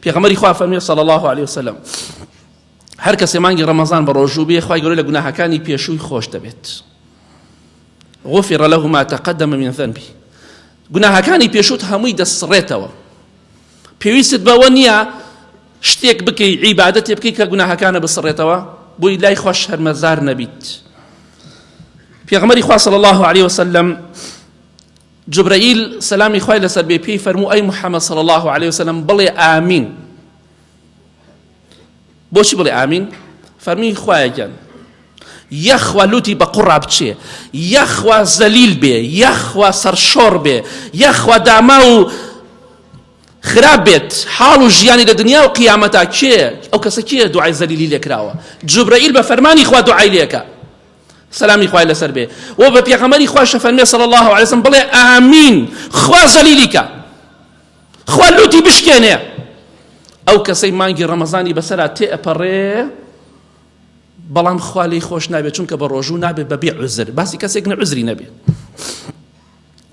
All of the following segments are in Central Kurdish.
پێغەمبەری خوا فەرمی صلی الله علیه وسلم هەر کەسێ مانگی ڕەمەزان بە ڕۆژوو بێ خوای گەورە لە گوناهەکانی پێشووی خۆش دەبێت غفر له ما تقدم من ذنبه گوناهەکانی پێشووت هەمووی دەسڕێتەوە پێویستت بەوە نییە شتێک بکەی عیبادەتێ بکەی کە گوناهەکانە بسڕێتەوە بۆی لای خوا شەرمەزار نەبیت پێغەمبەری خوا صلی الله علیه وسلم جبرائیل سەلامی خوای لەسەر بێ پێی فەرموو ئەی محەممەد صلی الله علیه وسلم بڵێ ئامین بۆچی بڵێ ئامین فەرمی خوایە گیان یەخوا لوتی بە قوڕا بچێ یەخوا زەلیل بێ یەخوا سەرشۆڕ بێ یەخوا داما و خراپ بێت حاڵ و ژیانی لە دنیا و قیامەتا کێ ئەو کەسە کێ دوعای زەلیلی لێکراوە جوبرەئیل بە فەرمانی خوا دوعای لێکە سەلامی خوای لەسەر بێ و بە پێغەمبەری خوا شەفەرمێ صلی الله علیه وسلم بڵێ ئامین خوا زەلیلی کە خوا لوتی بشکێنێ ئەو کەسەی مانگی ڕەمەزانی بەسەرا تێ ئەپەڕێ بەڵام خوا لێی خۆش نابێت چونکە بە ڕۆژوو نابێت بەبێ عوزر باسی کەسێک نە عوزری نەبێت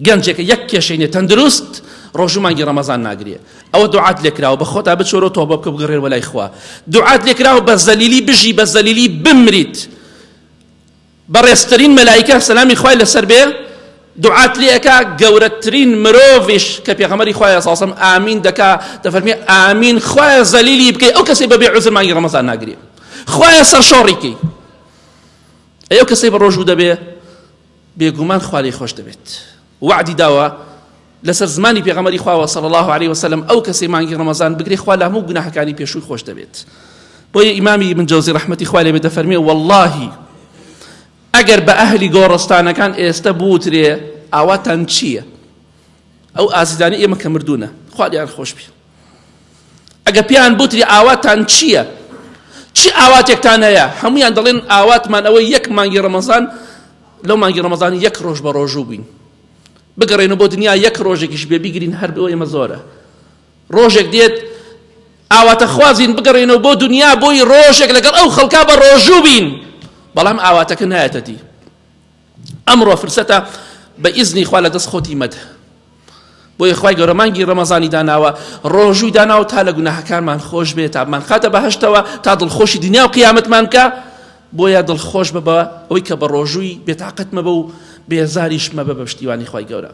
گەنجێکە یەک کێشەی نیە تەندروست ڕۆژوو مانگی ڕەمەزان ناگرێ ئەوە دوعات لێکراوە بە خۆتا بچۆرەوە تۆبە بکە بگەڕێرەوە لای خوا دوعات لێکراوە بە زەلیلی بژی بە زەلیلی بمریت بەڕێزترین مەلایکە سەلامی خوای لەسەر بێ دوعات لێ ئەکا گەورەترین مرۆڤیش کە پێغەمبەری خوایە ساسم ئامین دەکا دەفەرمێ ئامین خوایە زەلیلی بکەی ئەو کەسەی بەبێ عوزر مانگی ڕەمەزان ناگرێ خوایە سەرشۆڕی کەی ئەی ئەو کەسەی بە ڕۆژوو دەبێ بێگومان خوا لێی خۆش دەبێت وەعدی داوە لەسەر زمانی پێغەمبەری خواوە صلی الله علیه وسلم ئەو کەسەی مانگی ڕەمەزان بگرێ خوا لە هەموو گوناهەکانی پێشووی خۆش دەبێت بۆیە ئیمامی ابن جەوزی ڕەحمەتی خوا لێ بێت دەفەرمێ واللهی ئەگەر بە ئەهلی گۆڕستانەکان ئێستە بوترێ ئاواتان چییە ئەو ئازیزانی ئێمە کە مردوونە خوا لێیان خۆش بێ ئەگە پێیان بوتری ئاواتان چییە؟ چی ئاواتێکتان هەیە؟ هەمویان دەڵێن ئاواتمان ئەوەی یەک مانگی ڕەمەزان لەو مانگی ڕەمەزان یەک ڕۆژ بە ڕۆژوو بووین بگەڕێنەوە بۆ دنیا یەک ڕۆژێکیش بێ بیگرین هەر بۆ ئێمە زۆرە ڕۆژێک دێت ئاواتە خوازین بگەڕێنەوە بۆ دنیا بۆی ڕۆژێک لەگەڵ ئەو خەڵکا بە ڕۆژوو بین بەڵام ئاواتەکە نایەتە دی ئەمڕۆ فرسەتە بە ئیزنی خوا لە دەست خۆتی مەدە بۆیە خوای گەورە مانگی ڕەمەزانی داناوە ڕۆژووی داناوە تا لە گوناهەکانمان خۆش بێت تا بمان خاتە بەهەشتەوە تا دڵخۆشی دنیا و قیامەتمان بکە بۆیە دڵخۆش بە بە ئەوەی کە بە ڕۆژووی بێتاقەت مەبە و بێزاریش مەبە بە پشتیوانی خوای گەورە.